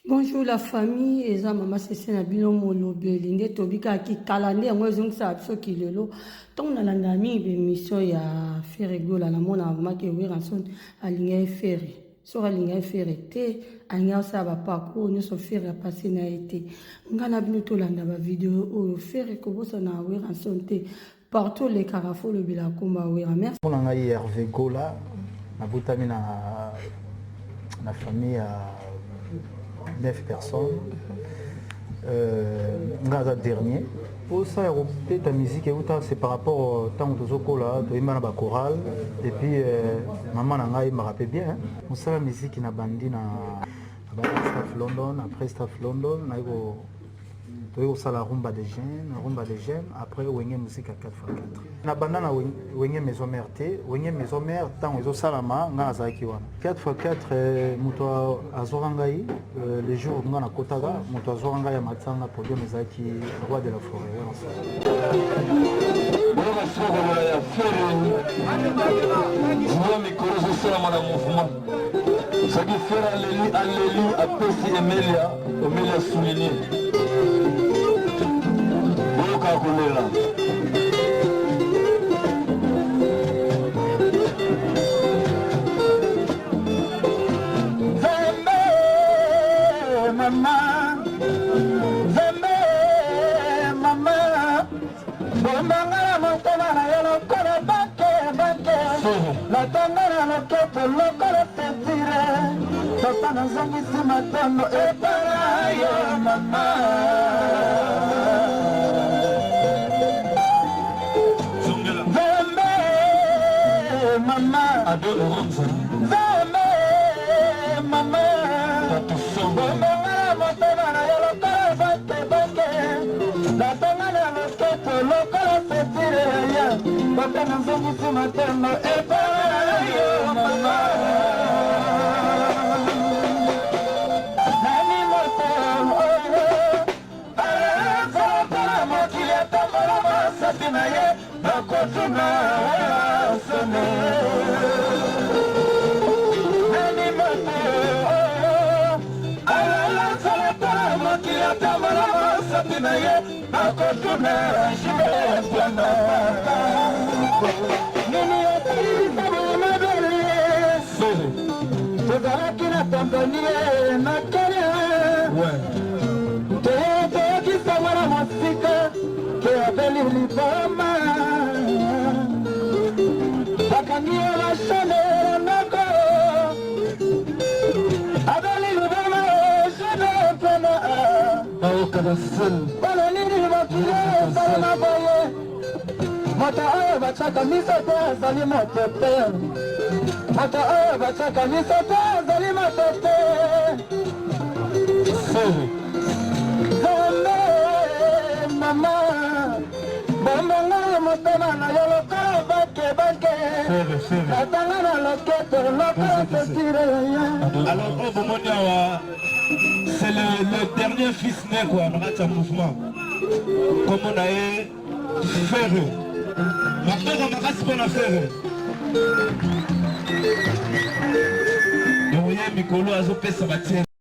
Bonjour la famille, eza mama Sese na bino molobeli nde tobikaki kala nde yango ezongisaka biso kilelo. Ntango nalandaka mingi bemission ya Ferre Gola, namonaka vraiment ke Werrason alinga ye Ferre. Soki alinga ye Ferre te, alingi asala ba parcours nyonso Ferre apase na ye te. Ngai na bino tolanda ba video oyo Ferre kobosana Werrason te. Partout olekaka fo olobela kombo ya Werra. Merci. Mpo na ngai Herve Gola, nabotami na, na famille ya 9 personnes. Euh, ngai aza dernier. Posa ya kobeta musique euta c'est par rapport ntango tozokola toyemba na bachorale et puis euh, mama na ngai ayembaka mpe bien. Mosala musique na bandi na bandi Staff London, après Staff London naye ko toyei kosala rumba de jeune, rumba de jeune après Wenge Musica 4x4. Na banda na Wenge Maison Mère te, Wenge Maison Mère ntango ezosalama ngai nazalaki wana. 4x4 moto azwaka ngai le jour ngai nakotaka, moto azwaka ngai ya matanga podium ezalaki roi de la forêt wana. Boyoka sikoyo koloba ya Ferre Zwa mikolo ezosalama na mouvement soki Ferre aleli aleli apesi Emelia Emelia souligne boyoka kolela. Nzambe mama, Nzambe mama, bombanga na motema na yo lokola banke banke, latanga na loketo lokola sentire, papa nazongisi matondo epa na yo mama. Nzambe mama, Nzambe mama, bombanga na motema na yo lokola banke banke, latanga na loketo lokola sentire ya papa nazongisi matondo epa na yo mama. Nani moto oyo azotala mokili atambola masapi na ye bakotuna sone. Nani moto oyo azotala mokili atambola masapi na ye bakotuna jibe. Nini osalisa mabele tozalaki na Tanzanie na Kenya, toyokisa mwana mosika ke abeli liboma, bakangi ye bashane na ndako, abeli liboma jene mpena mpona nini mokili esalema boye? Moto oyo batiaka miso te azali moto te. Moto oyo batiaka miso te azali moto te. Nzambe mama, bombongo ya motema na yo lokola banke banke, natanga na loketo lokola sentire. Alors oyo bomoni awa c'est le dernier fils né quoi na kati ya mouvement, kombo na ye Ferre. Maboko makasi mpo na Ferre. Donc ye mikolo azopesa batie.